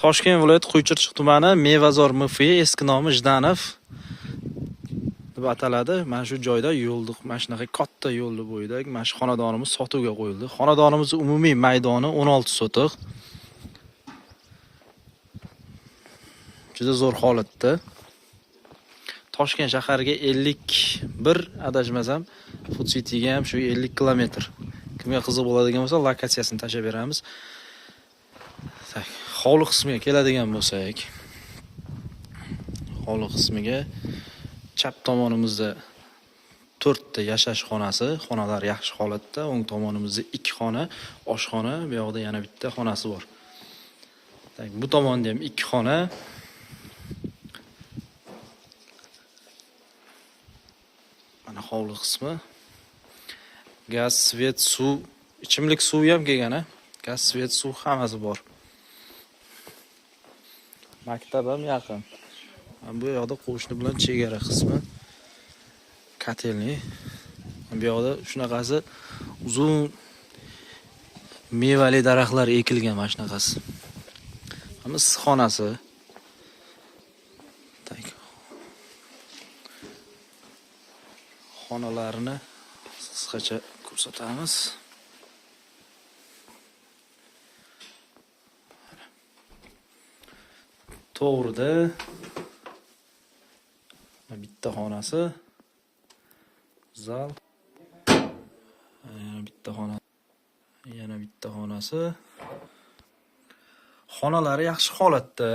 Toshkent viloyati Quychirchiq tumani Mevazor MFI, eski nomi Jdanov deb ataladi. Mana shu joyda yo'lni, mana shunaqa katta yo'lni bo'yida mana shu xonadonimiz sotuvga qo'yildi. Xonadonimiz umumiy maydoni 16 sotix. Juda zo'r holatda. Toshkent shahariga 51 adashmasam, Food Cityga ham shu 50 kilometr. Kimga qiziq bo'ladigan bo'lsa, lokatsiyasini tashlab beramiz. Tak, hovli qismiga keladigan bo'lsak, hovli qismiga chap tomonimizda 4 ta yashash xonasi, xonalar yaxshi holatda, o'ng tomonimizda 2 xona, oshxona, bu yoqda yana bitta xonasi bor. Tak, bu tomonda ham 2 xona. Mana hovli qismi. Gaz, svet, suv, ichimlik suvi ham kelgan, ha? Gaz, svet, suv hammasi bor. Maktab ham yaqin. Bu yoqda qo'shni bilan chegara qismi. Kotelni. Bu yoqda shunaqasi uzun mevali daraxtlar ekilgan mana shunaqasi. Hamma issiqxonasi. Tak. Xonalarini qisqacha ko'rsatamiz. To'g'rida bitta xonasi, zal, yana bitta xona, yana bitta xonasi. Xonalari yaxshi holatda.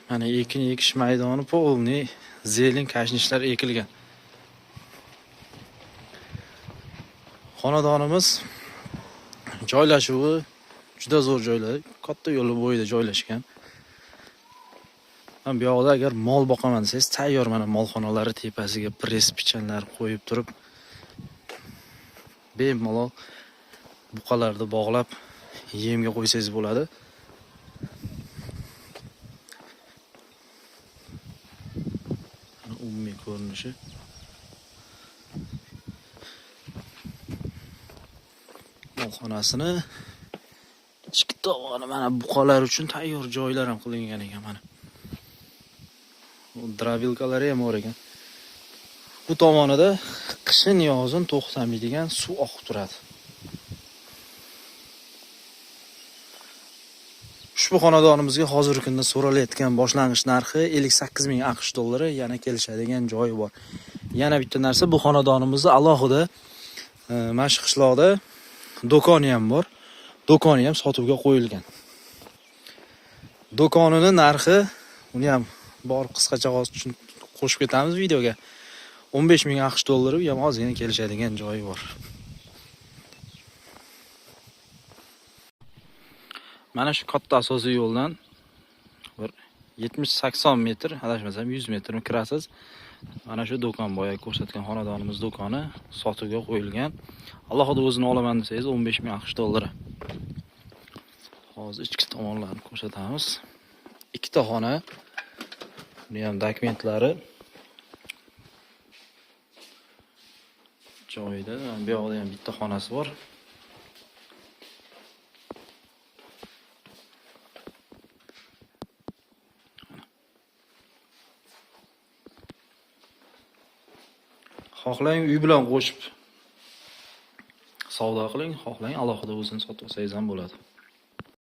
Mana ekin ekish maydoni polniy zelin kashnishlar ekilgan. Xonadonimiz joylashuvi juda zo'r joylar, katta yo'l bo'yida joylashgan. Mana bu yoqda agar mol boqaman desangiz, tayyor mana molxonalari tepasiga press pichanlar qo'yib turib, bemalol buqalarni bog'lab yemga qo'ysangiz bo'ladi. Mana umumiy ko'rinishi. Molxonasini ichki tomoni mana buqalar uchun tayyor joylar ham qilingan ekan mana. Drabilkalari ham bor ekan. Bu tomonida qishin yozin to'xtamaydigan suv oqib turadi. Ushbu xonadonimizga hozirgi kunda so'ralayotgan boshlang'ich narxi 58 ming AQSh dollari, yana kelishadigan joyi bor. Yana bitta narsa, bu xonadonimizda alohida mana shu qishloqda do'koni ham bor. Do'koni ham sotuvga qo'yilgan. Do'konini narxi, uni ham borib qisqacha hozir qo'shib ketamiz videoga. 15 ming AQSh dollari, u ham ozgina kelishadigan joyi bor. Mana shu katta asosiy yo'ldan bir 70-80 metr, adashmasam 100 metrni kirasiz. Mana shu do'kon, boya ko'rsatgan xonadonimiz do'koni sotuvga qo'yilgan. Alohida o'zini olaman desangiz 15 ming AQSh dollari. Hozir ichki tomonlarini ko'rsatamiz. Ikkita xona. Buni ham dokumentlari joyida. Bu yoqda ham bitta xonasi bor. Xohlang uy bilan qo'shib savdo qiling, xohlang alohida o'zini sotib olsangiz ham bo'ladi.